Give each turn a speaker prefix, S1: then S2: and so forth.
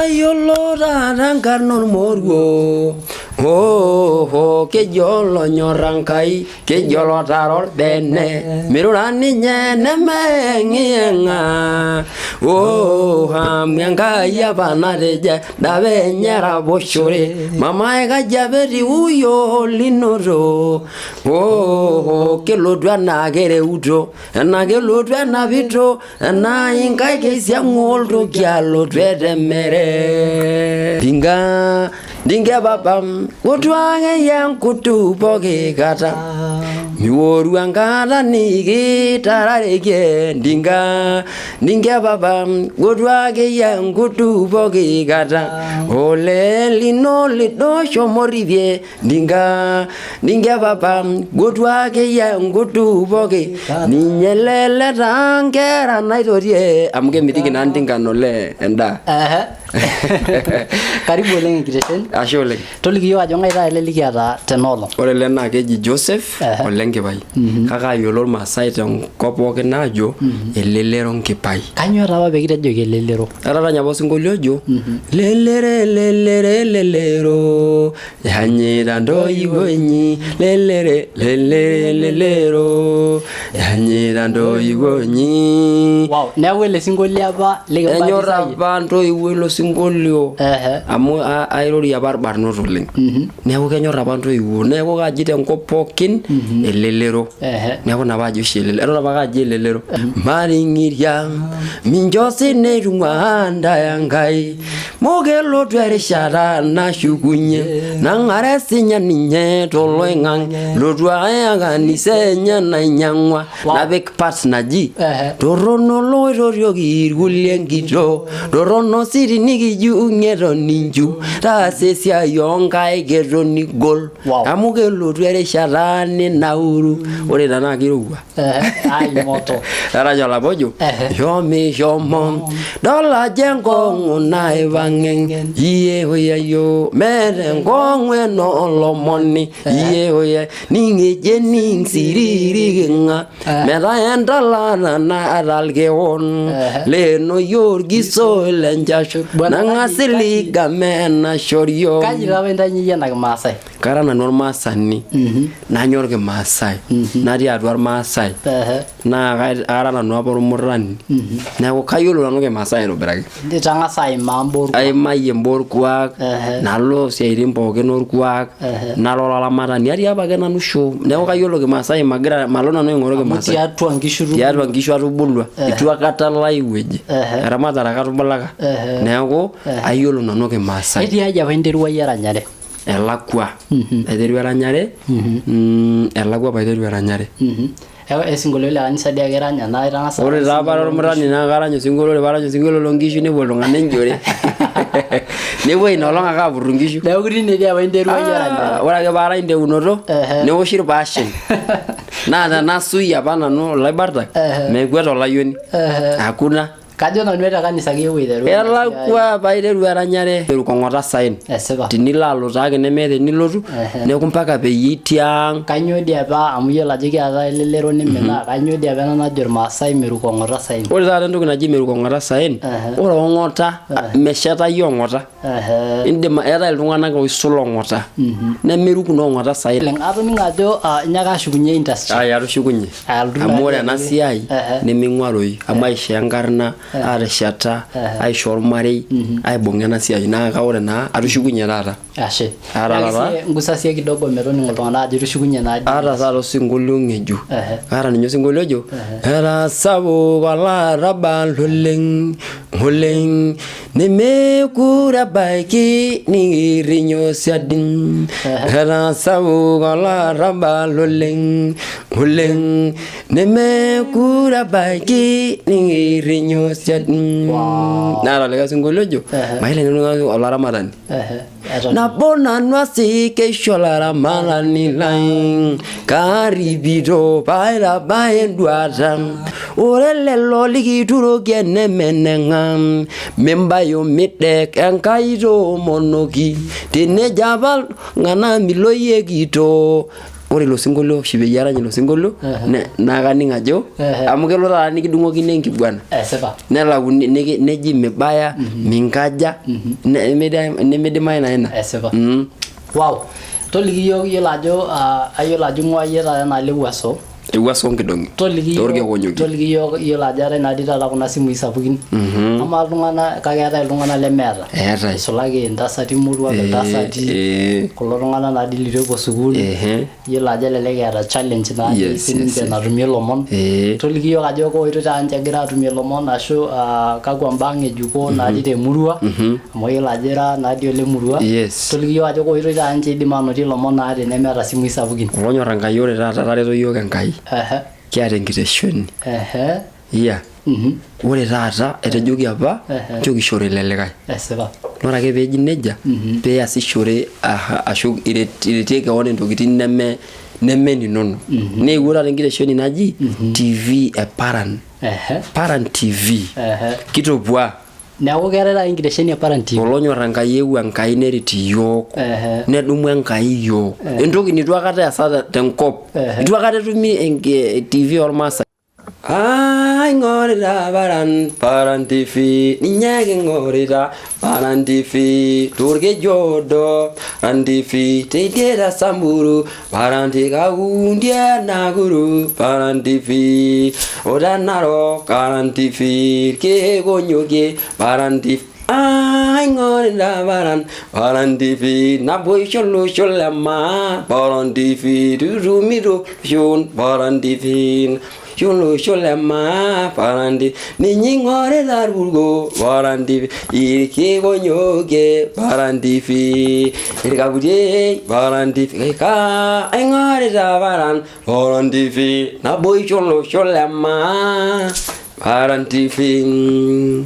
S1: Tayiolo taata enkarna olmoruo. Oho, keji olonyor Enkai, keji olotara orbene, mirura ninye nemeeng'iyeng'a. Oh, amu Enkai apa natejo dapa enye eraposhore, mamae kaji apa etiu yiok linoto. Oh, kelotu enaa kereuto, enaa kelotu enapito, enaa inkaik eisiang'u oltoki alotu etemere. Dinga, dinga papam, kutu akeyie enkutu pooki kata. Miworu enkata nikitararekie dinga, dinga papam, kutu akeyie enkutu pooki kata. Ole lino lido shomo ripie Ndinga, ndinga papa, gotu akeyie nkutu pooki ninye leleta nkera naitotie amu kemitiki naa ndinga olee endaa.
S2: Ehe. Karibu oleng enkitesheni.
S1: Ashe oleng.
S2: Toliki iyiook ajo ng'ae taa ele likiata tena olong.
S1: Ore ele naa keji Joseph Ole Nkipai. Kake ayiolo Irmaasai tenkop pookin aajo Elelero Nkipai.
S2: Kanyoo taa apa pee kitejoki elelero?
S1: Etaranya apa osinkolio ojo lelere lelere lelero yanyita ntoiwuo inyi lelere lelere lelero yanyita ntoiwuo inyi.
S2: Wow, neeku ele sinkolio apa
S1: Enyor
S2: likimbatisayie.
S1: apa ntoiwuo ilo sinkolio amu airorie apa irbarnot oleng. Neeku kenyor apa ntoiwuo neeku kaji tenkop pookin elelero. Neeku ina paajo oshi elelero. Eton apake aji elelero. Maring'iria mincho sina eitung'uaa ntae Enkai. Mu kelotu erishata nashukunye nang'are sinya ninye toloing'ang'e lotu aya kanisa enye nainyang'ua napik part naji torrono loitorioki irkulie enkitoo torrono sii tinikijung'ie eton inchu taasa esiai oonkaik eton igol amu kelotu erishata ninauru ore ina naa kirowua
S2: Ai moto.
S1: Erany olapa ojo shomi shomo dol ajo enkong'u naipang'e iye oyayo meeta enkong'u enoolomoni iye oya ning'eje ning siririkinga metaa entalata naata ilkewon lenoyio orgiso lenchasho
S2: Bwana,
S1: nang'asiliga menashorio
S2: Kaji taa apa intayunye iyie ena kimaasai?
S1: Kara nanu ormaasani nanyor kimaasai natii atua irmaasai naa kara nanu apa ormurrani neeku kayiolo nanu kimaasai aitobiraki.
S2: Itang'asa aimaa imbaa orkuak.
S1: Aimayie imbaa orkuak nalo isiaitin pookin orkuak nara olaramatani atii apake nanu shoo neeku kayiolo kimaasai magira malo nanu aing'oru
S2: Amu
S1: kimaasai.
S2: tiatua nkishu itubulua.
S1: Tiatua nkishu atubulua itu aikata alo ai wueji eramatare ake atubulaka neeku ayiolo nanu kimaasai.
S2: Ketiaji apa interua iyie eranyare?
S1: Elakua aiterua eranyare elakua apa aiterua eranyare.
S2: Osinkolio le kanisa dii ake iranya naa itang'asa
S1: Ore taa apa ara ormurrani naa karany osinkolio, ore paarany osinkolio loo nkishu nepuo iltung'anak enjore nepuo ina olong ake aapurru inkishu.
S2: Neeku tine dii apa interua iyie eranyare.
S1: Ah, ore ake paarany teunoto neoshi irpaashen naa tenasui apa nanu olaibartak mekwet olayioni hakuna.
S2: Kajo nanu ete kanisa ake eewuo aiteru ena siai.
S1: Elakua paiteru eranyare kong'ota saen.
S2: Esipa.
S1: Tinilo alotaa ake nemeeta enilotu neeku mpaka peyie itii ang.
S2: Kainyoo dii apa amu iyiolo ajo kiata elelero niminaa, kainyoo dii apa ena najo irmaasai meruko ong'ota saen?
S1: Ore taata entoki naji meruko ong'ota saen, ore ong'ota meshetayu ong'ota. Indim eetae iltung'anak oisul ong'ota nemeruku naa ong'ota saen.
S2: Atoning'o ajo inyaaka ashukunye industry.
S1: Ai atushukunye.
S2: Alotu
S1: Amu
S2: naa
S1: ore ena
S2: ajo-
S1: siai neming'uaroyu amu aishoo enkarna, atesheta, aishoo ormarei, aibung'a ena siai naa ka ore naa atushukunye taata.
S2: Ashe.
S1: Aata
S2: Yaki
S1: taata.
S2: siye ngusa siye kidogo metoning'o iltung'anak ajo itushukunye naa dii.
S1: Aata taata osinkolio ng'ejuk. Kaata ninye osinkolio ojo era sapuk olarrabal oleng oleng nemekure ebaiki nikirinyo siadi era sapuk olarrabal oleng oleng nemekure ebaiki nikirinyo siadi. Naata likae sinkolio ojo mayiolo entoki olaramatani.
S2: Eton.
S1: Nabo nanu asik keisho olaramatani lai karipito paitabaya enduata ore lelo likituroki enemeneng'a mimbayu midek Enkai toomonoki tenejo apa iltung'anak milo iyie kitoo. Ore ilo sinkolio oshi peyie arany ilo sinkolio, naa kaning ajo amu kelo taata nikidung'okini enkiguana.
S2: Esipa.
S1: Nelakuni neji mibaya, minkaja, nemidimayu naa ina.
S2: Esipa. Wow, toliki iyiok, iyiolo ajo ayiolo ajo ing'ua iyie taata enaalo ewuaso.
S1: Ewuaso onkidong'i.
S2: Toliki iyiok,
S1: Torkekonyoki.
S2: toliki iyiok, iyiolo ajo eetae naadii taata kuna simui sapukin. Amaa iltung'anak, kake eetae iltung'anak lemeeta.
S1: Eetae.
S2: Isulaki intasati moruak, iltasati, kulo tung'anak naadii litu epuo sukuul. Iyiolo ajo elelek eeta challenge natii sininche natumie ilomon. Toliki iyiok ajo kaa oitoi taata ninche egira aatumie ilomon ashu kakwa mbaa ng'ejuko natii temurua, amu iyiolo ajo ira naadii ole murua. Toliki iyiok ajo kaa oitoi taata ninche eidim aanotie ilomon naa tenemeeta isimui sapukin.
S1: Olonyor Enkai, ore taata etareto iyiook Enkai. Kiata enkitesheni. Iya. Ore taata etejoki apa nchoo kishore ile likae.
S2: Esipa.
S1: Ore ake peeji nejia, piyasishore ashu iretie kewon intokitin neme neme ninono. Neewuo taata enkitesheni naji TV e Paran. Paran TV. Kitopua.
S2: Neeku keetae taata enkitesheni e Paran TV.
S1: Olonyor Enkai eewuo Enkai neret iyiook. Nedumu Enkai iyiook. Entoki nitu aikata easa tenkop. Itu aikata etumi TV ormaasai. Aing'orita Paran, Paran TV, ninye king'orita Paran TV, torkeju oodo, Paran TV, teidie te Samburu, Paran te Kakundi e Nakuru, Paran TV, o te Narok, Paran TV, irkeek onyokie, Paran TV. Aing'orita Paran, Paran TV, naboisho olosho le maa, Paran TV, tutumito loshon, Paran TV, olosho le maa, Paran TV, ninye ing'orita irpurko, Paran TV, irkeek onyokie, Paran TV, irkaputiei, Paran TV, aing'orita Paran, Paran TV, naboisho olosho le maa, Paran TV.